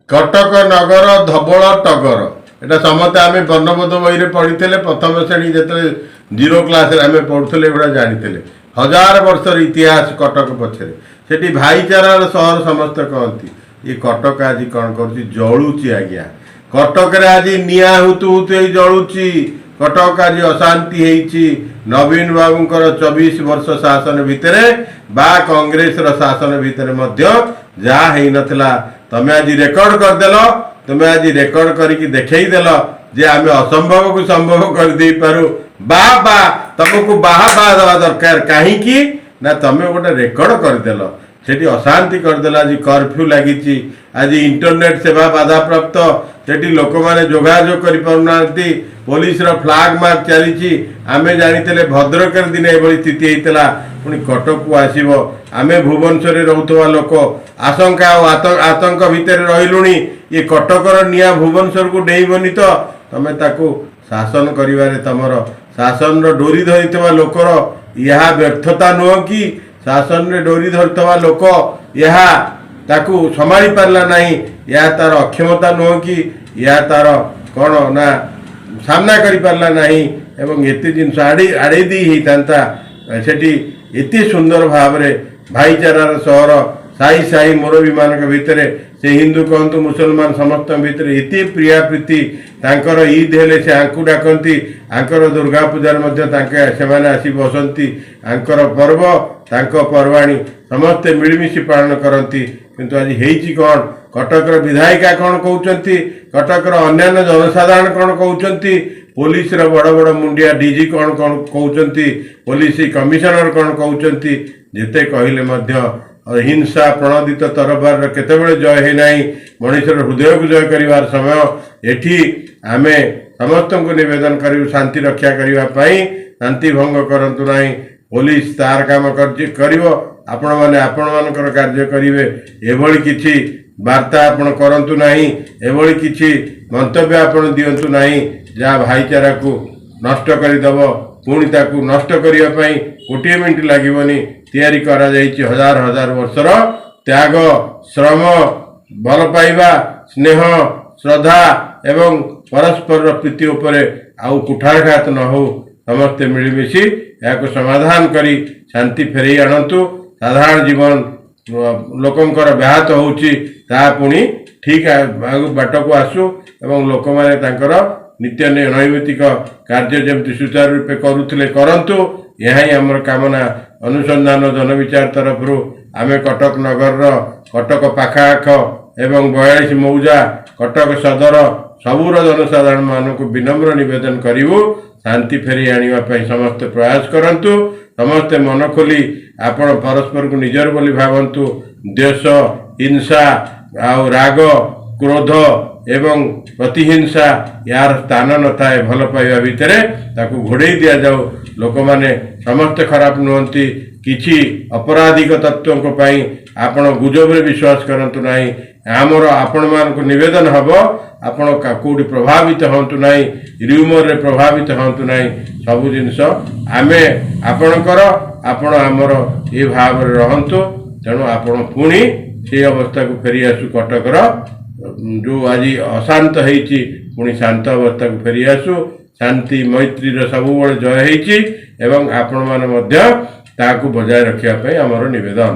କଟକ ନଗର ଧବଳ ଟଗର, ଏଟା ସମସ୍ତେ ଆମେ ବର୍ଣ୍ଣବୋଧ ବହିରେ ପଢିଥିଲେ। ପ୍ରଥମ ଶ୍ରେଣୀ ଯେତେବେଳେ ଜିରୋ କ୍ଲାସରେ ଆମେ ପଢୁଥିଲେ, ଏଗୁଡ଼ା ଜାଣିଥିଲେ। ହଜାର ବର୍ଷର ଇତିହାସ କଟକ ପଛରେ। ସେଠି ଭାଇଚାରାର ସହର ସମସ୍ତେ କହନ୍ତି। ଏ କଟକ ଆଜି କ'ଣ କରୁଛି? ଜଳୁଛି ଆଜ୍ଞା। କଟକରେ ଆଜି ନିଆଁ ହୁତୁ ହୁତୁ ହେଇ ଜଳୁଛି। କଟକ ଆଜି ଅଶାନ୍ତି ହେଇଛି। ନବୀନ ବାବୁଙ୍କର 24 ବର୍ଷ ଶାସନ ଭିତରେ ବା କଂଗ୍ରେସର ଶାସନ ଭିତରେ ମଧ୍ୟ ଯାହା ହେଇନଥିଲା, ତମେ ଆଜି ରେକର୍ଡ କରିଦେଲ। ତମେ ଆଜି ରେକର୍ଡ କରିକି ଦେଖେଇଦେଲ ଯେ ଆମେ ଅସମ୍ଭବକୁ ସମ୍ଭବ କରିଦେଇପାରୁ। ବା ବା, ତମକୁ ବାହା ବାହା ଦେବା ଦରକାର। କାହିଁକି ନା ତମେ ଗୋଟେ ରେକର୍ଡ କରିଦେଲ, ସେଠି ଅଶାନ୍ତି କରିଦେଲ। ଆଜି କର୍ଫ୍ୟୁ ଲାଗିଛି, ଆଜି ଇଣ୍ଟରନେଟ ସେବା ବାଧାପ୍ରାପ୍ତ, ସେଠି ଲୋକମାନେ ଯୋଗାଯୋଗ କରିପାରୁନାହାନ୍ତି, ପୋଲିସର ଫ୍ଲାଗ ମାର୍ଚ୍ଚ ଚାଲିଛି। ଆମେ ଜାଣିଥିଲେ ଭଦ୍ରକରେ ଦିନେ ଏଭଳି ସ୍ଥିତି ହେଇଥିଲା, ପୁଣି କଟକକୁ ଆସିବ। ଆମେ ଭୁବନେଶ୍ୱରରେ ରହୁଥିବା ଲୋକ ଆଶଙ୍କା ଆଉ ଆତଙ୍କ ଭିତରେ ରହିଲୁଣି। ଇଏ କଟକର ନିଆଁ ଭୁବନେଶ୍ୱରକୁ ଡେଇଁବନି ତ? ତମେ ତାକୁ ଶାସନ କରିବାରେ, ତମର ଶାସନର ଡୋରି ଧରିଥିବା ଲୋକର ଏହା ବ୍ୟର୍ଥତା ନୁହଁ କି? ଶାସନରେ ଡୋରି ଧରିଥିବା ଲୋକ ଏହା ତାକୁ ସମ୍ଭାଳି ପାରିଲା ନାହିଁ, ଏହା ତାର ଅକ୍ଷମତା ନୁହଁ କି? ଏହା ତାର କ'ଣ ନା ସାମ୍ନା କରିପାରିଲା ନାହିଁ ଏବଂ ଏତେ ଜିନିଷ ଆଡ଼େଇ ଆଡ଼େଇ ଦେଇ ହେଇଥାନ୍ତା। ସେଠି ଏତେ ସୁନ୍ଦର ଭାବରେ ଭାଇଚାରାର ସହର, ସାହି ସାହି ମୁରବୀମାନଙ୍କ ଭିତରେ, ସେ ହିନ୍ଦୁ କହନ୍ତୁ, ମୁସଲମାନ, ସମସ୍ତଙ୍କ ଭିତରେ ଏତେ ପ୍ରିୟା ପ୍ରୀତି। ତାଙ୍କର ଇଦ୍ ହେଲେ ସେ ଆଙ୍କୁ ଡାକନ୍ତି, ଆଙ୍କର ଦୁର୍ଗା ପୂଜାରେ ମଧ୍ୟ ତାଙ୍କେ ସେମାନେ ଆସି ବସନ୍ତି। ଆଙ୍କର ପର୍ବ, ତାଙ୍କ ପର୍ବାଣୀ ସମସ୍ତେ ମିଳିମିଶି ପାଳନ କରନ୍ତି। କିନ୍ତୁ ଆଜି ହେଇଛି କ'ଣ? କଟକର ବିଧାୟିକା କ'ଣ କହୁଛନ୍ତି? କଟକର ଅନ୍ୟାନ୍ୟ ଜନସାଧାରଣ କ'ଣ କହୁଛନ୍ତି? ପୋଲିସର ବଡ଼ ବଡ଼ ମୁଣ୍ଡିଆ ଡିଜି କ'ଣ କ'ଣ କହୁଛନ୍ତି? ପୋଲିସ କମିଶନର କ'ଣ କହୁଛନ୍ତି? ଯେତେ କହିଲେ ମଧ୍ୟ ହିଂସା ପ୍ରଣୋଦିତ ତରବାରର କେତେବେଳେ ଜୟ ହେଇନାହିଁ। ମଣିଷର ହୃଦୟକୁ ଜୟ କରିବାର ସମୟ ଏଠି। ଆମେ ସମସ୍ତଙ୍କୁ ନିବେଦନ କରିବୁ ଶାନ୍ତି ରକ୍ଷା କରିବା ପାଇଁ, ଶାନ୍ତି ଭଙ୍ଗ କରନ୍ତୁ ନାହିଁ। ପୋଲିସ ତାର କାମ କରିବ, ଆପଣମାନେ ଆପଣମାନଙ୍କର କାର୍ଯ୍ୟ କରିବେ। ଏଭଳି କିଛି ବାର୍ତ୍ତା ଆପଣ କରନ୍ତୁ ନାହିଁ, ଏଭଳି କିଛି ମନ୍ତବ୍ୟ ଆପଣ ଦିଅନ୍ତୁ ନାହିଁ, ଯାହା ଭାଇଚାରାକୁ ନଷ୍ଟ କରିଦେବ। ପୁଣି ତାକୁ ନଷ୍ଟ କରିବା ପାଇଁ ଗୋଟିଏ ମିନିଟ୍ ଲାଗିବନି। ତିଆରି କରାଯାଇଛି ହଜାର ହଜାର ବର୍ଷର ତ୍ୟାଗ, ଶ୍ରମ, ଭଲ ପାଇବା, ସ୍ନେହ, ଶ୍ରଦ୍ଧା ଏବଂ ପରସ୍ପରର ପ୍ରୀତି ଉପରେ ଆଉ କୁଠାରଘାତ ନ ହଉ। ସମସ୍ତେ ମିଳିମିଶି ଏହାକୁ ସମାଧାନ କରି ଶାନ୍ତି ଫେରେଇ ଆଣନ୍ତୁ। ସାଧାରଣ ଜୀବନ ଲୋକଙ୍କର ବ୍ୟାହତ ହେଉଛି, ତାହା ପୁଣି ଠିକ ବାଟକୁ ଆସୁ ଏବଂ ଲୋକମାନେ ତାଙ୍କର ନିତ୍ୟ ନୈମିତିକ କାର୍ଯ୍ୟ ଯେମିତି ସୁଚାରୁ ରୂପେ କରୁଥିଲେ, କରନ୍ତୁ। ଏହା ହିଁ ଆମର କାମନା। ଅନୁସନ୍ଧାନ ଜନବିଚାର ତରଫରୁ ଆମେ କଟକ ନଗରର, କଟକ ପାଖଆଖ ଏବଂ 42 ମୌଜା, କଟକ ସଦର ସବୁର ଜନସାଧାରଣମାନଙ୍କୁ ବିନମ୍ର ନିବେଦନ କରିବୁ, ଶାନ୍ତି ଫେରେଇ ଆଣିବା ପାଇଁ ସମସ୍ତେ ପ୍ରୟାସ କରନ୍ତୁ। ସମସ୍ତେ ମନ ଖୋଲି ଆପଣ ପରସ୍ପରକୁ ନିଜର ବୋଲି ଭାବନ୍ତୁ। ଦ୍ୱେଷ, ହିଂସା ଆଉ ରାଗ, କ୍ରୋଧ ଏବଂ ପ୍ରତିହିଂସା, ଏହାର ସ୍ଥାନ ନଥାଏ। ଭଲ ପାଇବା ଭିତରେ ତାକୁ ଘୋଡ଼େଇ ଦିଆଯାଉ। ଲୋକମାନେ ସମସ୍ତେ ଖରାପ ନୁହନ୍ତି। କିଛି ଅପରାଧିକ ତତ୍ତ୍ୱଙ୍କ ପାଇଁ ଆପଣ ଗୁଜବରେ ବିଶ୍ୱାସ କରନ୍ତୁ ନାହିଁ। ଆମର ଆପଣମାନଙ୍କୁ ନିବେଦନ ହେବ, ଆପଣ କୋଉଠି ପ୍ରଭାବିତ ହୁଅନ୍ତୁ ନାହିଁ, ରିଉମରରେ ପ୍ରଭାବିତ ହୁଅନ୍ତୁ ନାହିଁ। ସବୁ ଜିନିଷ ଆମେ ଆପଣଙ୍କର, ଆପଣ ଆମର, ଏ ଭାବରେ ରହନ୍ତୁ। ତେଣୁ ଆପଣ ପୁଣି ସେଇ ଅବସ୍ଥାକୁ ଫେରି ଆସୁ। କଟକର ଯୋଉ ଆଜି ଅଶାନ୍ତ ହେଇଛି, ପୁଣି ଶାନ୍ତ ଅବସ୍ଥାକୁ ଫେରି ଆସୁ। ଶାନ୍ତି ମୈତ୍ରୀର ସବୁବେଳେ ଜୟ ହେଇଛି ଏବଂ ଆପଣମାନେ ମଧ୍ୟ ତାହାକୁ ବଜାୟ ରଖିବା ପାଇଁ ଆମର ନିବେଦନ।